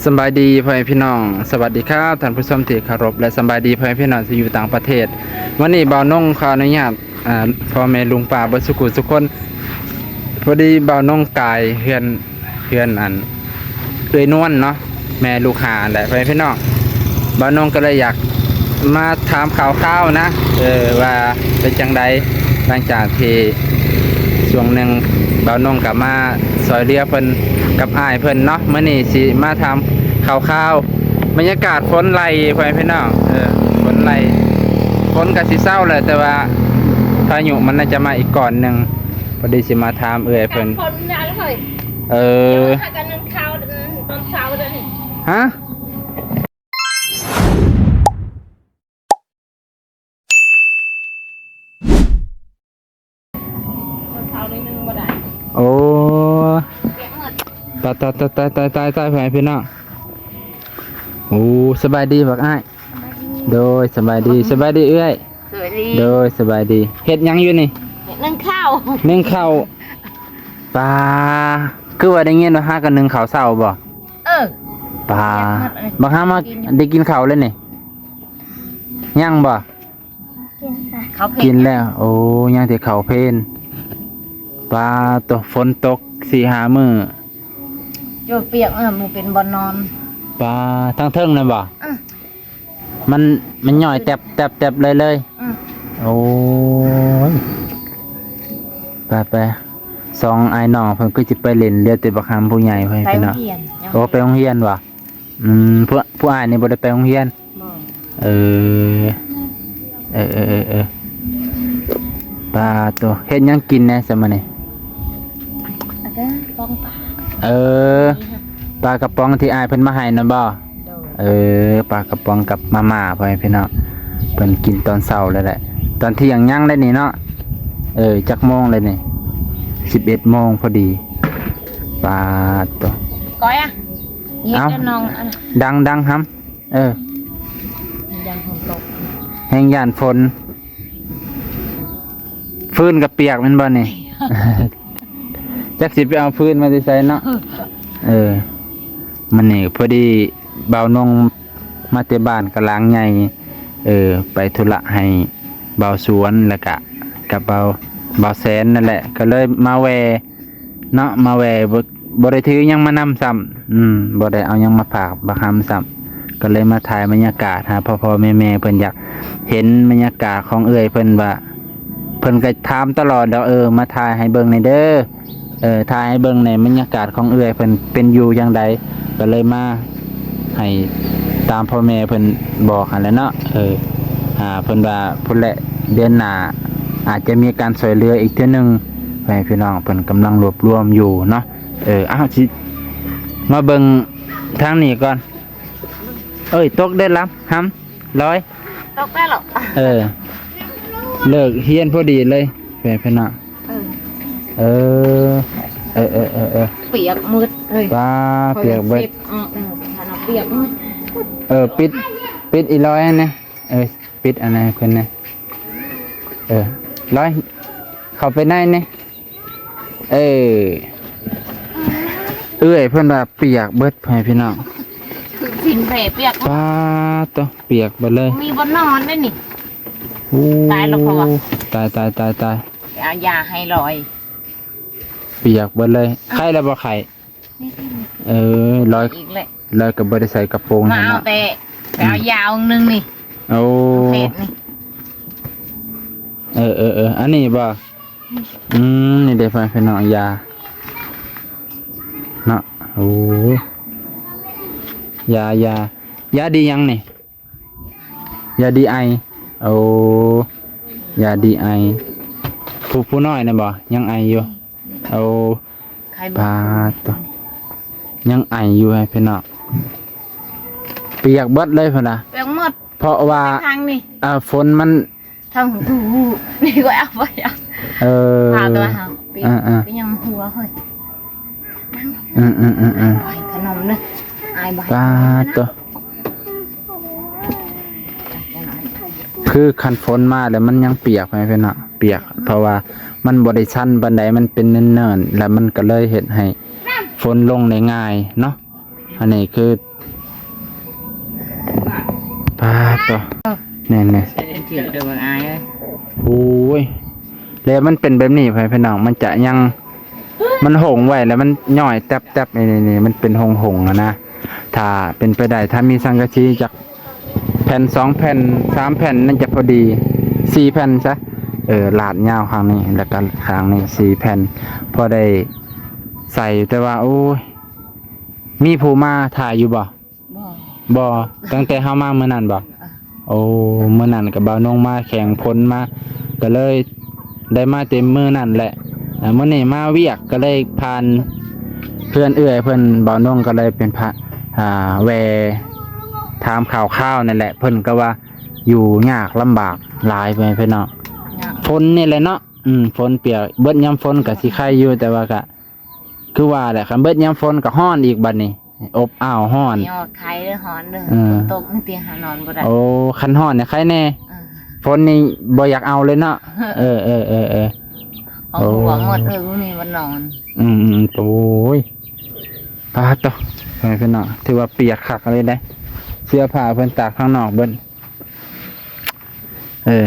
ສຳບາຍດີພໍ່ແມ່ພີ່ນ້ອງ ສະຫວັດດີຄັບທ່ານຜູ້ຊົມທີ່ເຄົາລົບ ແລະ ສຳບາຍດີພໍ່ແມ່ພີ່ນ້ອງທີ່ຢູ່ຕ່າງປະເທດ. ມື້ນີ້ບ່າວນົງຂໍອະນຸຍາດ ອ່າ ພໍ່ແມ່ລຸງປ້າເບິດສູ່ຜູ້ສູ່ຄົນ ພໍດີບ່າວນົງກາຍເຮືອນ ເຮືອນອັນເອື້ອຍນວນເນາະ ແມ່ລູກຫ້າແຫຼະ ພໍ່ແມ່ພີ່ນ້ອງ. ບ່າວນົງກໍເລີຍຢາກມາຖາມຂ່າວຄາວນະ ເອີ ວ່າເປັນຈັ່ງໃດ ຫຼັງຈາກທີ່ຊ່ວງໜຶ່ງບ່າວນົງກໍມາຊ່ອຍເຫຼືອເພິ່ນກັບອ້າຍເພິ່ນເນາະ. ມື້ນີ້ຊິມາຖາມຂ່າວຄາວ ບັນຍາກາດຝົນໄລ່ ພໍ່ແມ່ພີ່ນ້ອງ ເອີ ຝົນໄລ່ ຝົນກໍຊິເຊົາແລ້ວ ແຕ່ວ່າພາຍຸມັນໜ້າຈະມາອີກກ້ອນໜຶ່ງ. ພໍດີຊິມາຖາມເອື້ອຍເພິ່ນ ເອີ ຫາກັນໜຶ່ງເຂົ້າຕອນເຊົ້າເດີນີ້ ຮະ? ເຂົ້າໜ້ອຍໜຶ່ງບໍ່ໄດ້ ໂອ້ ຕາຍໆໆໆໆ ພໍ່ແມ່ພີ່ນ້ອງ. ໂອ້ ສະບາຍດີບັກອ້າຍ. ໂດຍ ສະບາຍດີ ສະບາຍດີເອື້ອຍ. ສະບາຍດີ ໂດຍ ສະບາຍດີ. ເຮັດຫຍັງຢູ່ນີ້? ໜຶ້ງເຂົ້າ ໜຶ້ງເຂົ້າ. ປາ ຄືວ່າໄດ້ຍິນວ່າຫາກັນໜຶ້ງເຂົ້າເຊົ້າບໍ່? ເອີ ປາ ບັກຫາມາ ກິນ ໄດ້ກິນເຂົ້າແລ້ວນີ້? ຍັງບໍ່? ກິນແລ້ວ ໂອ້ ຍັງແຕ່ເຂົ້າເພນ. ປາໂຕ ຝົນຕົກສີ່ຫ້າມື້ ໂຍ ປຽກ ເອີ ບໍ່ເປັນບ່ອນນອນ. ປາ ທາງເທິງນັ້ນບໍ່? ເອີ ມັນ ມັນຍ້ອຍແຕັບໆໆເລີຍ ເລີຍ. ອື ໂອ້ຍ ໄປໆ ສອງອ້າຍນ້ອງເພິ່ນຄືຊິໄປຫຼິ້ນ ເຫຼືອແຕ່ບັກຫຳຜູ້ໃຫຍ່ ພໍ່ແມ່ພີ່ນ້ອງ. ໂອ້ ໄປໂຮງຮຽນບໍ່? ອືມ ຜູ້ ຜູ້ອ້າຍນີ້ບໍ່ໄດ້ໄປໂຮງຮຽນ? ບໍ່ ເອີ ເອີໆໆ ປາໂຕ ເຮັດຫຍັງກິນແດ່ຊະມື້ນີ້? ປາກະປ໋ອງປາ ເອີ ປາກະປ໋ອງທີ່ອ້າຍເພິ່ນມາໃຫ້ນັ້ນບໍ່? ໂດຍ ເອີ ປາກະປ໋ອງກັບມາມ່າ ພໍ່ແມ່ພີ່ນ້ອງ ເພິ່ນກິນຕອນເຊົ້າແລ້ວແຫຼະ. ຕອນທ່ຽງຍັງໄດ້ນີ້ເນາະ. ເອີ ຈັກໂມງແລ້ວນີ້? ສິບເອັດໂມງພໍດີ. ປາໂຕ ກ້ອຍອະ ເຮັດ ເອົ້າ ໃຫ້ນ້ອງ ອັນ ດັງໆ ຫຳ ເອີ ຢ້ານຝົນຕົກ ແຮງຢ້ານຝົນ. ຟືນກໍປຽກແມ່ນບໍ່ນີ້? ຈັກຊິໄປເອົາຟືນມາແຕ່ໃສເນາະ. ເອີ ມື້ນີ້ພໍດີບ່າວນົງມາແຕ່ບ້ານກະຫຼາງໃຫຍ່ ເອີ ໄປທຸລະໃຫ້ບ່າວສວນ ແລ້ວກະກັບບ່າວ ບ່າວແສນນັ້ນແຫຼະ ກໍເລີຍມາແວ່ ເນາະ ມາແວ່ ບໍ່ ບໍ່ໄດ້ຖືຫຍັງມານຳຊ້ຳ. ອືມ ບໍ່ໄດ້ເອົາຫຍັງມາຝາກບັກຫຳຊ້ຳ ກໍເລີຍມາຖ່າຍບັນຍາກາດໃຫ້ພໍ່ໆແມ່ໆເພິ່ນຢາກເຫັນບັນຍາກາດຂອງເອື້ອຍເພິ່ນວ່າ ເພິ່ນກໍຖາມຕະຫຼອດດອກ ເອີ ມາຖ່າຍໃຫ້ເບິ່ງແດ່ເດີ ເອີ ຖ່າຍໃຫ້ເບິ່ງແດ່ ບັນຍາກາດຂອງເອື້ອຍເພິ່ນເປັນຢູ່ຈັ່ງໃດ. ກໍເລີຍມາ ໃຫ້ຕາມພໍ່ແມ່ເພິ່ນບອກຫັ້ນແຫຼະເນາະ. ເອີ ອ່າ ເພິ່ນວ່າພຸ້ນແຫຼະ ເດືອນໜ້າອາດຈະມີການຊ່ວຍເຫຼືອອີກເທື່ອໜຶ່ງ ໃຫ້ພີ່ນ້ອງເພິ່ນກຳລັງລວບລວມຢູ່ເນາະ. ເອີ ເອົາ ຊິມາເບິ່ງທາງນີ້ກ່ອນ. ເອີຍ ຕົກເດີລຳ ຫຳ ລອຍ ຕົກແລ້ວເນາະ. ເອີ ເລີກຮຽນພໍດີເລີຍ ແມ່ພີ່ນ້ອງ. ເອີ ເອີ ເອີ ເອີ ເອີ ເອີ ປຽກໝົດເອີຍ ປາ ປຽກເບິດ. ອືມ ເອີ ປຽກໝົດ. ເອີ ປິດ ປິດອີລອຍຫັ້ນນະ. ເອີ ປິດອັນນັ້ນໃຫ້ເພິ່ນແດ່. ເອີ ລອຍ ເຂົ້າໄປໃນນີ້. ເອີ ເອື້ອຍເພິ່ນວ່າປຽກເບິດ ພໍ່ແມ່ພີ່ນ້ອງ ຄືສິນແຜ່ປຽກ. ປາໂຕ ປຽກເບິດເລີຍ ບໍ່ມີບ່ອນນອນເດ້ນີ້. ໂອ້ ຕາຍແລ້ວເຂົາວ່າ ຕາຍ ຕາຍ ຕາຍ ຕາຍ. ໄປເອົາຢາໃຫ້ລອຍ ປຽກເບິດເລີຍ. ເອົ້າ ໄຂ້ແລ້ວບໍ່ໄຂ້? ເອີ ລອຍ ອີກແລ້ວ ລອຍກໍບໍ່ໄດ້ໃສ່ກະໂປງ ມາເອົາແຕ່ ໄປເອົາຢາອັນໜຶ່ງນີ້. ໂອ້ ເພດນີ້. ເອີໆໆ ອັນນີ້ບໍ່? ອືມ ນີ້ເດ້ ພໍ່ແມ່ພີ່ນ້ອງ ຢາເນາະ. ໂອ້ ຢາ ຢາ ຢາດີຫຍັງນີ້? ຢາດີໄອ. ໂອ້ ຢາດີໄອ. ຜູ້ ຜູ້ນ້ອຍນະບໍ່ ຍັງໄອຢູ່? ໂອ້ ໄຂ້ບໍ່ ປາດໂຕ ຍັງໄອຢູ່ໃຫ້ພີ່ນ້ອງ. ປຽກເບິດເລີຍພຸ້ນນະ ປຽກໝົດ ເພາະວ່າ ທາງນີ້ ອ່າ ຝົນມັນ ທາງຫູ ນີ້ກໍເອົາໄປອະ. ເອີ ພາຕົວເຮົາ ປຽກ ເອີ ເອີ ປຽກຍັງຫົວເຮີ້ຍ. ອືມໆໆໆ ອາຍຂະໜົມເດີ ອາຍບໍ່ໃຫ້ ປາດໂຕ ຄືຄັນຝົນມາແລ້ວມັນຍັງປຽກ ພໍ່ແມ່ພີ່ນ້ອງ ປຽກ ເພາະວ່າມັນບໍ່ໄດ້ຊັນປານໃດ ມັນເປັນເນີນໆ ແລ້ວມັນກໍເລີຍເຮັດໃຫ້ຝົນລົງໄດ້ງ່າຍເນາະ. ອັນນີ້ຄື ປາດໂຕ ແໜ່ໆ ເດີເບິ່ງອາຍເອີຍ ໂອ້ຍ ແລ້ວມັນເປັນແບບນີ້ ພໍ່ແມ່ພີ່ນ້ອງ ມັນຈະຍັງ ມັນຫົງໄວ້ ແລ້ວມັນຍ້ອຍແຕັບໆ ນີ້ໆ ມັນເປັນຫົງໆ ຫັ້ນນະ. ຖ້າເປັນໄປໄດ້ ຖ້າມີສັງກະສີຈັກ ແຜ່ນສອງແຜ່ນສາມແຜ່ນນັ້ນຈະພໍດີ ສີ່ແຜ່ນຊະ ເອີ ລາດຍາວຂ້າງນີ້ ແລ້ວກໍຂ້າງນີ້ສີ່ແຜ່ນ ພໍໄດ້ໃສ່. ແຕ່ວ່າ ໂອ້ຍ ມີຜູ້ມາຖ່າຍຢູ່ບໍ່? ບໍ່ ບໍ່ ຕັ້ງແຕ່ເຮົາມາມື້ນັ້ນບໍ່? ເອີ ໂອ້ ມື້ນັ້ນກໍບ່າວນົງມາແຂ່ງຝົນມາ ກໍເລີຍ ໄດ້ມາແຕ່ມື້ນັ້ນແຫຼະ. ອ່າ ມື້ນີ້ມາວຽກກໍເລີຍຜ່ານເພື່ອນເອື້ອຍເພິ່ນ ບ່າວນົງກໍເລີຍເປັນພະ ອ່າ ແວ່ຖາມຂ່າວຄາວນັ້ນແຫຼະ. ເພິ່ນກໍວ່າຢູ່ຍາກລຳບາກຫຼາຍ ພໍ່ແມ່ພີ່ນ້ອງ ຍາກ ຝົນນີ້ແຫຼະເນາະ. ອືມ ຝົນປຽກ ເບິດຍາມຝົນກໍຊິໄຄຢູ່ ແຕ່ວ່າກໍຄືວ່າແຫຼະ ຄັນເບິດຍາມຝົນກໍຮ້ອນອີກບັດນີ້. ອົບອ້າວ ຮ້ອນ ນີ້ອອກໄຄເດີ ຮ້ອນເດີ ເອີ ຝົນຕົກນີ້ຕິຫານອນບໍ່ໄດ້. ໂອ້ ຄັນຮ້ອນນີ້ໄຄແດ່ ເອີ ຝົນນີ້ບໍ່ຢາກເອົາເລີຍເນາະ. ເອີ ເອີ ເອີ ເອີ ເອີ ໂອ້ ຫົວໝົດເອີ ບໍ່ມີບ່ອນນອນ. ອືມໆ ໂອ້ຍ ປາດໂຕ ພໍ່ແມ່ພີ່ນ້ອງ ຖືວ່າປຽກຄັກເລີຍເດ້. ເສື້ອຜ້າເພິ່ນຕາກທາງນອກເບິດ. ເອີ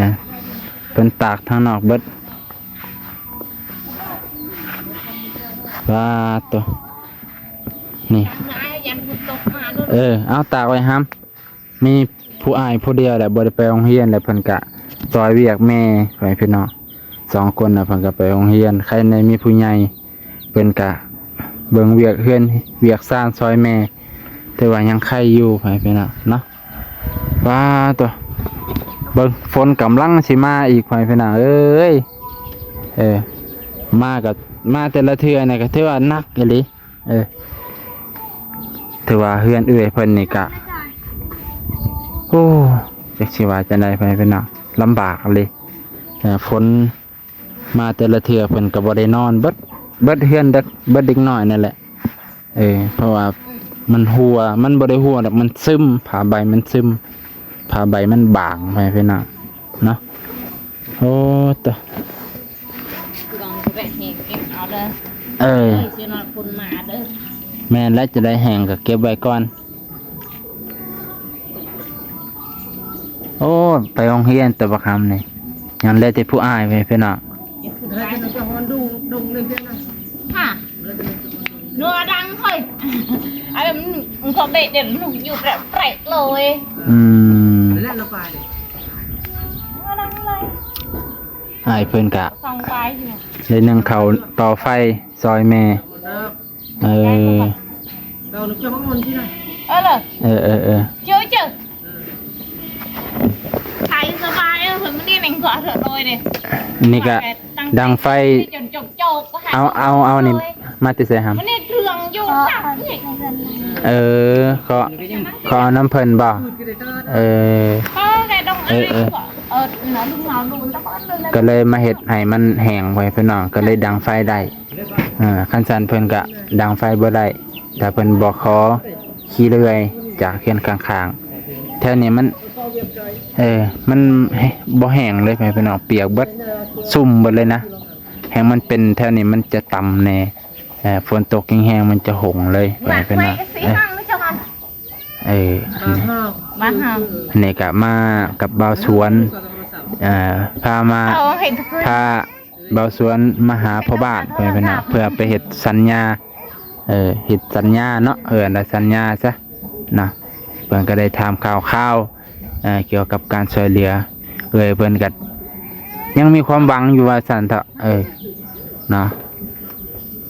ເພິ່ນຕາກທາງນອກເບິດ. ປາດໂຕ ນີ້ ເອີ ເອົາຕາກໄວ້ຫຳ. ມີຜູ້ອ້າຍຜູ້ດຽວແຫຼະ ບໍ່ໄດ້ໄປໂຮງຮຽນ ແລ້ວເພິ່ນກະຊ່ອຍວຽກແມ່ ພໍ່ແມ່ພີ່ນ້ອງ ສອງຄົນນະ ເພິ່ນກະໄປໂຮງຮຽນ. ໃຄແນ່ມີຜູ້ໃຫຍ່ ເພິ່ນກະເບິ່ງວຽກເຮືອນວຽກຊານຊ່ອຍແມ່ ຖືວ່າຍັງໄຄຢູ່ ພໍ່ແມ່ພີ່ນ້ອງເນາະ. ປາດໂຕ ເບິ່ງ ຝົນກຳລັງຊິມາອີກ ພໍ່ແມ່ພີ່ນ້ອງເອີຍ. ເອີ ມາກໍ ມາແຕ່ລະເທື່ອນີ້ກໍຖືວ່າໜັກອີ່ຫຼີ. ເອີ ຖືວ່າເຮືອນເອື້ອຍເພິ່ນນີ້ກະ ໂອ້ ຈັກຊິວ່າຈັ່ງໃດ ພໍ່ແມ່ພີ່ນ້ອງ ລຳບາກເລີຍ. ເອີ ຝົນມາແຕ່ລະເທື່ອເພິ່ນກໍບໍ່ໄດ້ນອນ ເບິດ ເບິດເຮືອນ ເບິດເດັກນ້ອຍນັ້ນແຫຼະ. ເອີ ເພາະວ່າມັນຮົ່ວ ມັນບໍ່ໄດ້ຮົ່ວດອກ ມັນຊຶມ ຜ້າໃບມັນຊຶມ ຜ້າໃບມັນບາງ ພໍ່ແມ່ພີ່ນ້ອງເນາະ. ໂອ້ ຕະ ລອງໄປແຫງເກັບເອົາເດີ ເອີ ເອີ ຊິນອນຄົນມາເດີ. ແມ່ນແລ້ວ ຈະໄດ້ແຫງກໍເກັບໄວ້ກ່ອນ. ໂອ້ ໄປໂຮງຮຽນແຕ່ບັກຫຳນີ້ ຍັງເຫຼືອແຕ່ຜູ້ອ້າຍໄປພີ່ນ້ອງ. ຮະ ໜູດັງເຮີ້ຍ ໄອ້ມັນ ມັນກໍເບະເດັນ ຢູ່ແປະໆ ເລີຍ. ອືມ ໜູດັງເລີຍ. ອ້າຍເພິ່ນກະ ສອງປາຍຢູ່ ໄດ້ໜຶ້ງເຂົ້າ ຕໍ່ໄຟຊ່ອຍແມ່. ເອີ ເອີ ເອີ ເອີ ເຈີ ເຈີ ໄປສະບາຍເອີ. ມື້ນີ້ແມ່ງກໍເຖິດໂດຍເດ້ ນີ້ກະດັງໄຟ ເອົາ ເອົາ ເອົານີ້ມາແຕ່ໃສຫຳ? ມື້ນີ້ເຄື່ອງຢູ່ ເອີ ເຂົາ ເຂົາເອົານຳເພິ່ນບໍ່? ເອີ ເອີ ເອີ ເອີ ກໍເລີຍມາເຮັດໃຫ້ມັນແຫ້ງໄວ້ພີ່ນ້ອງ ກໍເລີຍດັງໄຟໄດ້. ເອີ ຄັນຊັ້ນເພິ່ນກະດັງໄຟບໍ່ໄດ້ ຖ້າເພິ່ນບໍ່ຂໍຂີ້ເລື່ອຍຈາກເຮືອນຂ້າງໆ. ແຖວນີ້ມັນ ເອີ ມັນ ບໍ່ແຫ້ງເລີຍພີ່ນ້ອງ ປຽກເບິດ ຊຸ່ມເບິດເລີຍນະ. ແຮ່ງມັນເປັນແຖວນີ້ມັນຈະຕ່ຳແດ່ ເອີ ຝົນຕົກແຮງໆ ມັນຈະຫົງເລີຍ ພີ່ນ້ອງ. ເອີ ມາຫາ ອັນນີ້ກະມາກັບບ່າວສວນ ເອີ ພາມາ ພາ ບ່າວສວນມາຫາພໍ່ບ້ານ ເພື່ອໄປເຮັດສັນຍາ ເອີ ເຮັດສັນຍາເນາະ ເອີ ໄດ້ສັນຍາຊະເນາະ. ເພິ່ນກໍໄດ້ຖາມຂ່າວຄາວ ເອີ ກ່ຽວກັບການຊ່ວຍເຫຼືອ ເອີ ເພິ່ນກໍຍັງມີຄວາມຫວັງຢູ່ວ່າຊັ້ນເຖາະ ເອີ ເນາະ.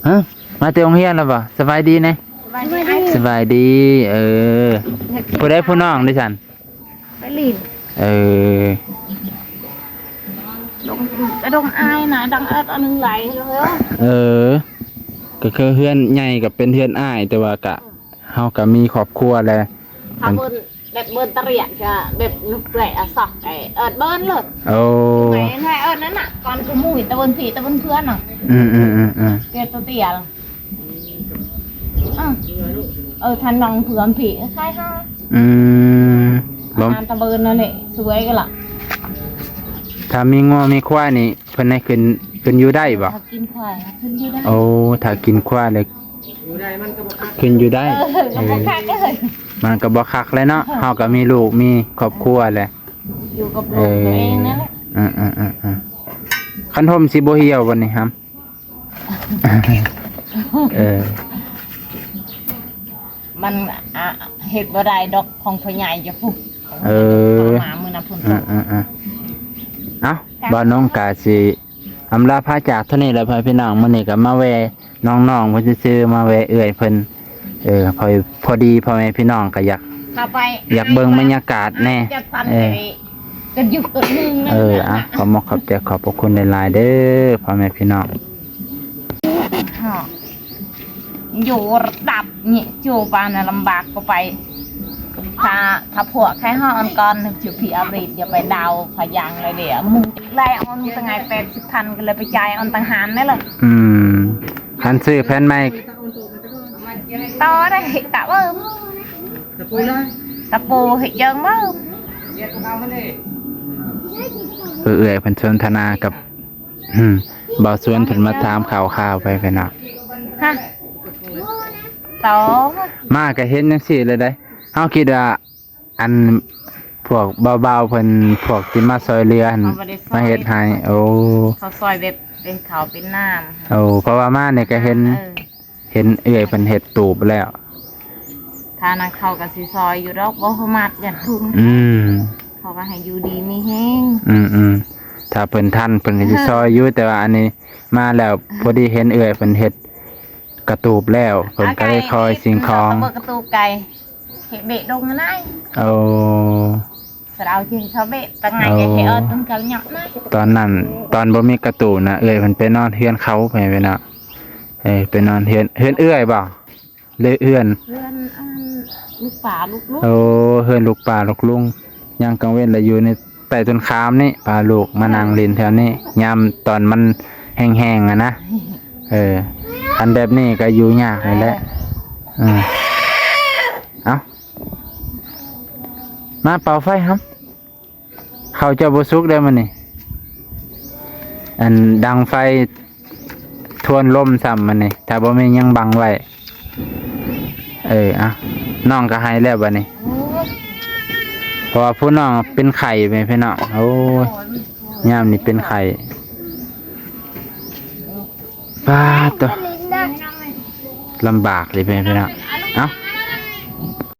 ຮະ ມາແຕ່ໂຮງຮຽນແລ້ວບໍ່? ສະບາຍດີແດ່. ສະບາຍດີ ສະບາຍດີ ເອີ ຜູ້ໃດຜູ້ນ້ອງເດຊັ້ນ? ໄປຫຼິ້ນ ເອີ ດົງ ກະດົງອ້າຍນະ ດັງເອິດອັນໜຶ່ງໄຫຼເດີ. ເອີ ກໍຄືເຮືອນໃຫຍ່ກໍເປັນເຮືອນອ້າຍ ແຕ່ວ່າກະ ເຮົາກໍມີຄອບຄົວແລ້ວ ຖ້າເບິ່ນ ແບບເບິ່ນຕະຫຼຽນກະແບບນຸກແຫຼະອະຊອກໄອເອິດເບິ່ນເລີຍ. ໂອ້ ໄປໄປເອີ້ນນັ້ນນະ ກ່ອນຄືໝູ່ຕະເບິ່ນຜີຕະເບິ່ນເພື່ອນນະ. ອືມໆໆໆ ເຕີຍໂຕເຕີຍ ເອີ ເອີ ທ່ານນ້ອງເພື່ອນຜີ ຄາຍຫາ ອືມ ບໍ່ ອາຫານຕະເບິ່ນນັ້ນແຫຼະ ສວຍກັນລະ. ຖ້າມີງົວມີຄວາຍນີ້ ເພິ່ນໃຫ້ຂຶ້ນ ຂຶ້ນຢູ່ໄດ້ບໍ່? ຖ້າກິນຄວາຍ ຂຶ້ນຢູ່ໄດ້. ໂອ້ ຖ້າກິນຄວາຍແລ້ວ ຢູ່ໄດ້ມັນກໍບໍ່ຄັກ ຂຶ້ນຢູ່ໄດ້ ເອີ ກໍບໍ່ຄັກເອີຍ ມັນກໍບໍ່ຄັກແຫຼະເນາະ ເຮົາກໍມີລູກມີຄອບຄົວແຫຼະ ຢູ່ກັບລູກຕົວເອງນັ້ນແຫຼະ ເອີໆໆ ຄັນຮົ່ມຊິບໍ່ຫ່ຽວບໍ່ນີ້ຫຳ ເອີ ມັນ ອະ ເຮັດບໍ່ໄດ້ດອກຂອງພໍ່ໃຫຍ່ຢູ່ພຸ້ນ ເອີ ມາມື້ນັ້ນພຸ້ນ ເອີໆໆ ເອົ້າ ບ່າວນ້ອງກະຊິອຳລາພາຈາກເທົ່ານີ້ແຫຼະ ພໍ່ແມ່ພີ່ນ້ອງ ມື້ນີ້ກໍມາແວ່ນ້ອງໆ ເພິ່ນຊື່ໆ ມາແວ່ເອື້ອຍເພິ່ນ ເອີ ພໍ ພໍດີພໍ່ແມ່ພີ່ນ້ອງກໍຢາກ ເຂົ້າໄປ ຢາກເບິ່ງບັນຍາກາດແດ່ ຈັດສັນ ເອີ ໄປ ກັນຢູ່ຕົ້ນໜຶ່ງນັ້ນ ເອີ ນະ ອ່ະ ຂໍຂອບໃຈຂອບພະຄຸນຫຼາຍໆເດີ້ ພໍ່ແມ່ພີ່ນ້ອງ ຢູ່ລະດັບນີ້ ຢູ່ບ້ານນະລຳບາກກໍໄປ ຖ້າ ຖ້າພວກໃຄຮອດກ່ອນ ຢູ່ພີອາຣີດ ຢ່າໄປດາວພະຍັງເລີຍເດ້ ໝູ່ໄລ່ອອນຕັ້ງໄງແປດສິບພັນ ກໍເລີຍໄປຈ່າຍອອນຕ່າງຫາກນັ້ນແຫຼະ ອືມ ຄັນຊື້ແຜ່ນໃໝ່ ຕໍ່ໄດ້ຕະເບິ່ມ ຕະປູເຮັດເຈີງເບິ່ມ ເອື້ອຍເພິ່ນສົນທະນາກັບ ອືມ ບ່າວສວນເພິ່ນມາຖາມຂ່າວຄາວໄປ ໄປນະ ຮະ ຕໍ່ ມາກໍເຫັນຈັ່ງຊີ້ເລີຍເດ້ ເຮົາຄິດວ່າ ອັນ ພວກບ່າວໆເພິ່ນ ພວກທີ່ມາຊ່ອຍເຫຼືອຫັ້ນ ເຂົາບໍ່ໄດ້ຊ່ອຍ ມາເຮັດໃຫ້ ໂອ້ ເຂົາຊ່ອຍແບບເປັນເຂົ້າເປັນນ້ຳ ໂອ້ ເພາະວ່າມານີ້ກໍເຫັນ ເອີ ເຫັນເອື້ອຍເພິ່ນເຮັດຕູບແລ້ວ ຖ້ານັ້ນເຂົາກໍຊິຊ່ອຍຢູ່ດອກ ບໍ່ສາມາດຍັດທຸງ ອືມ ເຂົາກໍໃຫ້ຢູ່ດີມີແຮງ ອືມໆ ຖ້າເພິ່ນທັນເພິ່ນກໍຊິ ເອີ ຊ່ອຍຢູ່ ແຕ່ວ່າອັນນີ້ມາແລ້ວ ເອີ ພໍດີເຫັນເອື້ອຍເພິ່ນເຮັດກະຕູບແລ້ວ ເພິ່ນກໍເລີຍຄອຍສິ່ງຂອງ ເຂົາກໍເບິ່ງກະຕູບໄກ່ ເຮັດເບະດົງຫັ້ນນາຍ ໂອ້ ສະເອົາຈິງຊາວເບະ ຕະໄງ ໂອ້ ແກເຮັດເອົາຕົງເຈົ້າຫຍັບນາຍ ຕອນນັ້ນ ຕອນບໍ່ມີກະຕູນະ ເອື້ອຍເພິ່ນໄປນອນເຮືອນເຂົາ ໄປເນາະ ເອີ ໄປນອນເຮືອນ ເຮືອນເອື້ອຍບໍ່ ຫຼືເຮືອນ ເຮືອນອັນລູກປ້າລູກລຸງ ໂອ້ ເຮືອນລູກປ້າລູກລຸງ ຍາມກາງເວັນລະຢູ່ໃນໃຕ້ຕົ້ນຂາມນີ້ ພາລູກມານັ່ງຫຼິ້ນແຖວນີ້ ຍາມຕອນມັນແຫ້ງໆຫັ້ນນະ ເອີ ຄັນແບບນີ້ກໍຢູ່ຍາກຫັ້ນແຫຼະ ເອີ ເອົ້າ ມາເປົ່າໄຟຫຳ ເຂົ້າເຈົ້າບໍ່ສຸກເດີ້ມື້ນີ້ ອັນດັງໄຟທວນລົມຊ້ຳມື້ນີ້ ຖ້າບໍ່ມີຫຍັງບັງໄວ້ ເອີ ອ່ະ ນ້ອງກໍໄຫ້ແລ້ວບັດນີ້ ໂອ້ຍ ເພາະວ່າຜູ້ນ້ອງເປັນໄຂ້ແມ່ພີ່ນ້ອງ ໂອ້ຍ ຍາມນີ້ເປັນໄຂ້. ປາດໂທ້ ລຳບາກເລີຍພີ່ນ້ອງ. ເອົ້າ